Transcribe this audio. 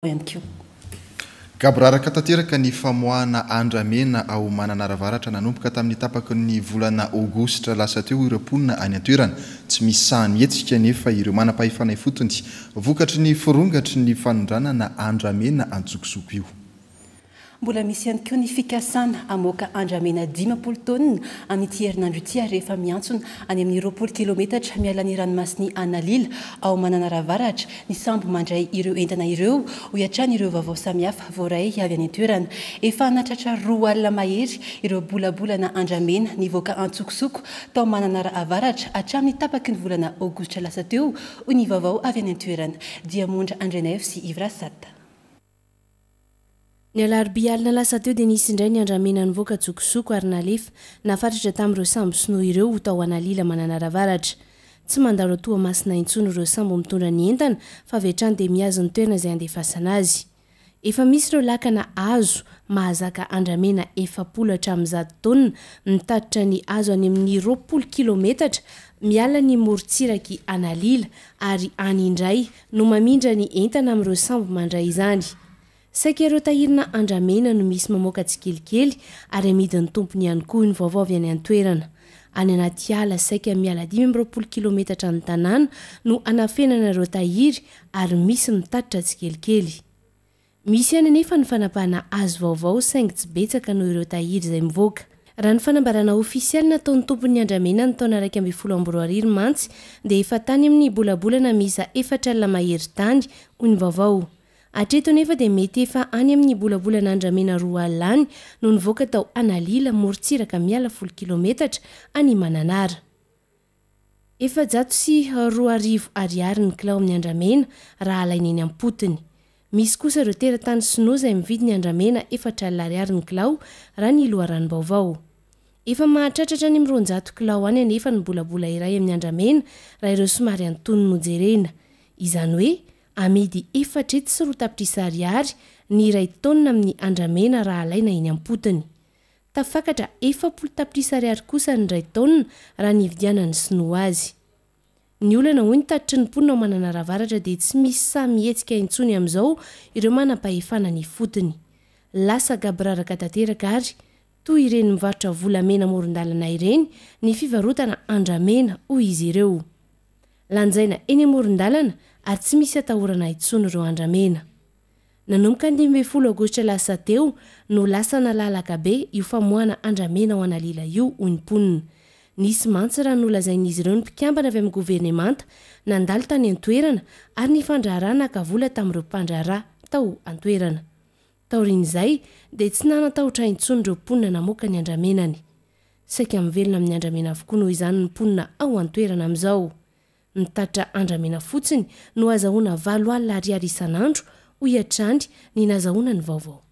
Ihany koa. Gaboraraka tanteraka ny famoahana andramena ao Mananara Avaratra nanomboka tamin'ny tapaky ny volana aogositra lasa teo ireo mponina any an-toerana. Tsy misy sahy mihetsika anefa ireo manam-pahefana ifotony vokatry ny firongatry ny fanondranana andramena an-tsokosoko io. Mbola misy ihany koa ny fikasana hamoaka andramena 50 taonina amin'ity herinandro ity ary efa miantsona any amin'ny 20 kilometatra miala ny ranomasin'i Analila ao Mananara Avaratra ny sambo mandray ireo entana ireo, hoy hatrany ireo vaovao samihafa voaray avy any an-toerana. Efa nahatratra 20 mahery ireo bolabolana andramena nivoaka an-tsokosoko tao Mananara Avaratra hatramin'ny tapaky ny volana aogositra lasa teo, hoy ny vaovao avy any an-toerana. Diamondra Andrianaivo sy Yves Rasata. Ny alarobia alina lasa teo dia nisy indray ny andramena nivoaka an-tsokosoko ary nalefa nafatratra tamin'ireo sambo sinoa ireo ho tao Analila Mananara Avaratra. Tsy mandalo ao Toamasina intsony ireo sambo mitondra ny entana fa avy hatrany dia mihazo ny toerana izay handefasana azy. Efa misy ireo lakana azo mahazaka andramena 40 hatramin'ny 100 taonina mitatitra ny hazo any amin'ny 20 kilometatra miala ny morontsirak'i Analila ary any indray no mamindra ny entana amin'ireo sambo mandray izany. Saika ireo tahirina andramena no misy mamoaka tsikelikely ary amidin'ny tompony ihany koa ny vaovao avy any an-toerana. Any anaty ala saika miala 25 kilometatra ny tanàna no anafenana ireo tahiry ary misy mitatitra tsikelikely. Misy ihany anefa ny fanapahana hazo vaovao saingy tsy betsaka noho ireo tahiry izay mivoaka. Raha ny fanambarana ofisialy nataon'ny tompon'ny andramena ny taona 2011 mantsy dia efa tany amin'ny bolabolana miisa 40 mahery tany, hoy ny vaovao. Hatreto anefa dia mety efa any amin'ny bolabolana andramena 20 any no nivoaka tao Analila, morontsiraka miala folo kilometatra any Mananara. 2400 ariary ny kilao amin'ny andramena raha alaina eny am-potony. Misy kosa ireo teratany sinoa izay mividy ny andramena 40 ariary ny kilao raha ny loharanom-baovao. Efa mahatratra hatrany amin'ny 200 kilao any anefa ny bolabola iray amin'ny andramena raha ireo somary antonony no jerena. Izany hoe amidy 204 tapitrisa ariary ny iray taonina amin'ny andramena raha alaina eny am-potony. Tafakatra 40 tapitrisa ariary kosa ny iray taonina raha nividianan'ny sinoa azy. Ny olana hoy ny tatitry ny mponina ao Mananara Avaratra dia tsy misy sahy mihetsika intsony amin'izao ireo manam-pahefana any ifotony. Lasa gaboraraka tanteraka ary toy ireny mivarotra volamena amoron-dalana ireny ny fivarotana andramena hoy izy ireo. Lanjaina eny amoron-dalana ary tsy misy atahorana intsony ireo andramena. Nanomboka ny 15 aogositra lasa teo no lasa nalalaka be io famoahana andramena ao Analila io, hoy ny mponina. Nisy mantsy raha nolazain'izy ireo ny mpikambana avy amin'ny governemanta nandalo tany an-toerana ary nifandraharaha naka vola tamin'ireo mpandraharaha tao an-toerana. Taorian'izay dia tsy nanan-tahotra intsony ireo mponina namoaka ny andramenany. Saika mivelona amin'ny andramena avokoa noho izany ny mponina ao an-toerana amin'izao. Mitatitra andramena fotsiny no azahoana 8000 ariary isan'andro, hoy hatrany ny nazahoana ny vaovao.